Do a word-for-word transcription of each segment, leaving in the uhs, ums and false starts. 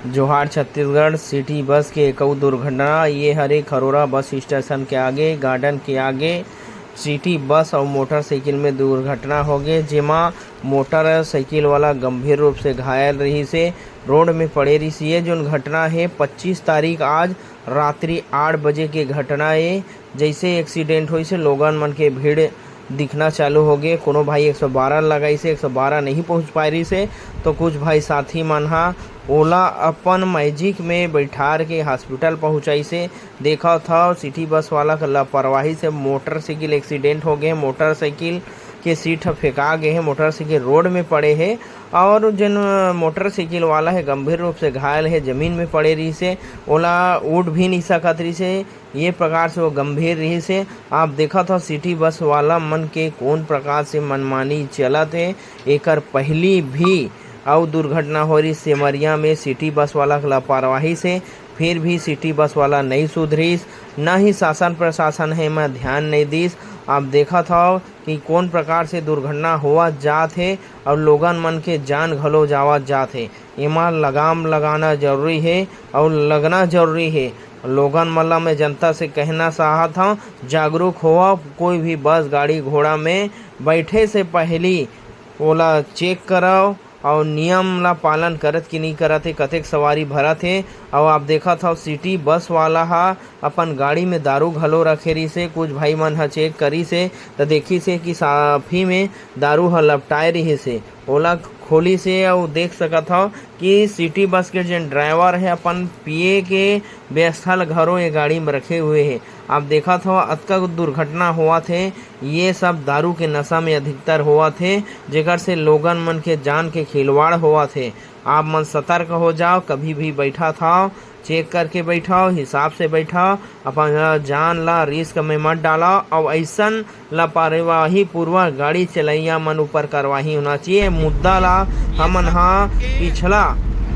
जोहार Chhattisgarh. City bus के एक अउ दुर्घटना। ये हरे खरोरा बस स्टेशन के आगे, गार्डन के आगे सिटी बस अउ मोटरसाइकिल में दुर्घटना होगे, जेमा मोटरसाइकिल वाला गंभीर रूप से घायल रहिस हे, रोड में पड़े रहिस। ये जोन घटना हे पच्चीस तारीख आज रात्रि आठ बजे के घटना ए। जैसे एक्सीडेंट होइस हे, लोगन मन के भीड़ दिखना चालू होगे। कोनो भाई एक सौ बारह लगाइस हे, एक सौ बारह नहीं पहुंच पाए रहिस हे, तो कुछ भाई साथी मन हा ओला अपन मैजिक में बैठार के हॉस्पिटल पहुंचाइस हे। देखत हव, सिटी बस वाला के लापरवाही से मोटरसाइकिल एक्सीडेंट होगे, मोटरसाइकिल के सीट ह फेंका गे हे, मोटरसाइकिल रोड में पड़े हे। और जेन मोटरसाइकिल वाला हे, गंभीर रूप से घायल हे, जमीन में पड़े रहिस हे, ओला उठ भी नहीं सकत रहिस हे। ये प्रकार से वो गंभीर रहिस हे। आप देखत हव, सिटी बस वाला मन के कौन प्रकार से मनमानी चलत हे। एकर पहली भी अउ दुर्घटना हो रहिस सेमरिया में, सिटी बस वाला के लापरवाही से, फिर भी सिटी बस वाला नहीं सुधरिस, न ही शासन प्रशासन हे एमा ध्यान नहीं दिस। आप देखत हव कि कौन प्रकार से दुर्घटना होवत जात हे और लोगन मन के जान घलो जावत जात हे। एमा लगाम लगाना जरूरी हे और लगना जरूरी हे। लोगन मन ला मैं जनता से कहना चाहत हव, जागरूक होवव। कोई भी बस, गाड़ी, घोड़ा में बैठे से पहली ओला चेक करव और नियम ला पालन करत कि नहीं करत हे, कतेक सवारी भरत हे। और आप देखत हव, सिटी बस वाला हा अपन गाड़ी में दारू घलो रखे रहिस हे। कुछ भाई मन ह चेक करिस हे, त देखिस हे कि साफी में दारू ह लपटाए रहिस हे। ओला खोलिस हे अउ देख सकत हव कि सिटी बस के जेन ड्राइवर हे, अपन पिए के व्यवस्था ल घलो ये गाड़ी में रखे हुए हे। आप देखत हव, अतका दुर्घटना होवत हे, ये सब दारू के नशा में अधिकतर होवत हे, जेकर से लोगन मन के जान के खिलवाड़ होवत हे। आप मन सतर्क हो जाव, कभी भी बैठत हव, चेक करके बैठव, हिसाब से बैठव, अपन जान ला रिस्क में मत डालव। अउ ऐसन लापरवाही पूर्वक गाड़ी चलैया मन ऊपर कार्रवाई होना चाहिए। मुद्दा ला हमन हा पिछला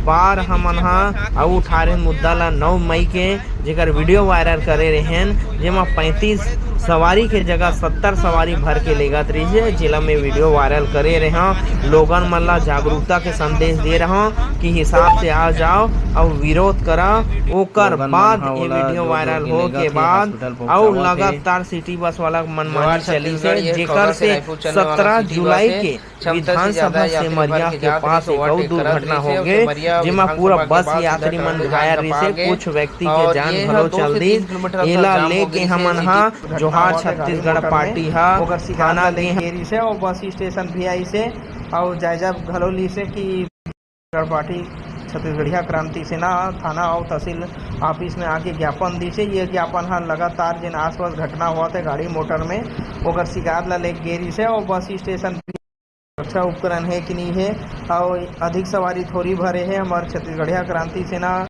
बार हमन हा अउ उठारे मुद्दा ला नौ मई के, जेकर वीडियो वायरल करे रहेन, जेमा पैंतीस सवारी के जगह सत्तर सवारी भर के लेगत रहिस हे, जेला मैं वीडियो वायरल करे रहेंव। लोगन मन ला जागरूकता के संदेश दे रहेंव कि हिसाब से आ जाव अउ विरोध करा। ओकर बाद ये वीडियो वायरल हो के बाद अउ लगातार सिटी बस वाला मनमानी चलिस हे, जेकर से सत्रह जुलाई के विधानसभा सेमरिया के पास एक अउ दुर्घटना होगे, जेमा पूरा बस यात्री मन घायल रहिस हे, कुछ व्यक्ति के जान घलो चल दिस। एला लेके हमन हा जोहार छत्तीसगढ़ पार्टी हा थाना गे हन। अउ बस स्टेशन भी आइस हे अउ जायजा घलो लिस हे कि छत्तीसगढ़ पार्टी, छत्तीसगढ़िया क्रांति सेना थाना अउ तहसील ऑफिस में आके ज्ञापन दिस हे। ये ज्ञापन हा लगातार जेन आसपास घटना होवत हे गाड़ी मोटर में, ओकर शिकायत ला लेके गे रहिस हे अउ बस स्टेशन सुरक्षा उपकरण हे कि नहीं हे, अउ अधिक सवारी थोड़ी भरे हे। हमर छत्तीसगढ़िया क्रांति सेना